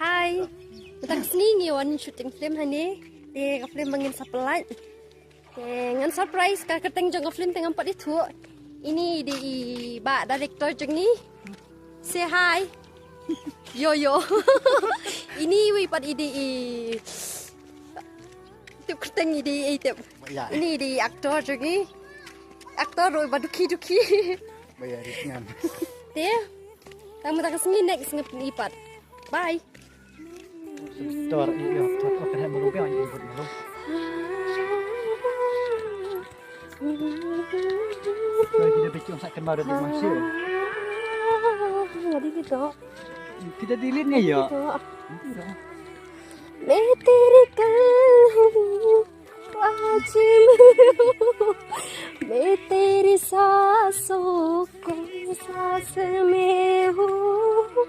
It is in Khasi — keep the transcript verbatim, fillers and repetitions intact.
Hi. Mynta ka sngi ngi wan shooting film hangne. Te ka film ba ngin sa pynlait. Te ngan surprise ka kyrteng jong ka film te ngam pat ithuh. Ini i dei i bah director jong ngi. Say hi. Yo yo. Ini i wei pat i dei i tip kyrteng i dei i tip. Ini i dei i actor jong ngi. Actor ruh ba dukhi dukhi. Te. Tang mynta ka sngi next ngan pyni pat. Bye. Tor i yo tor o kena malu pe ang jemput malu. Tor kita bikin sak kena ada di masih. Ngadi gitu. Kita delete nih ya. मैं तेरे कल आज में हूँ, मैं तेरी सांसों को सांस में हूँ।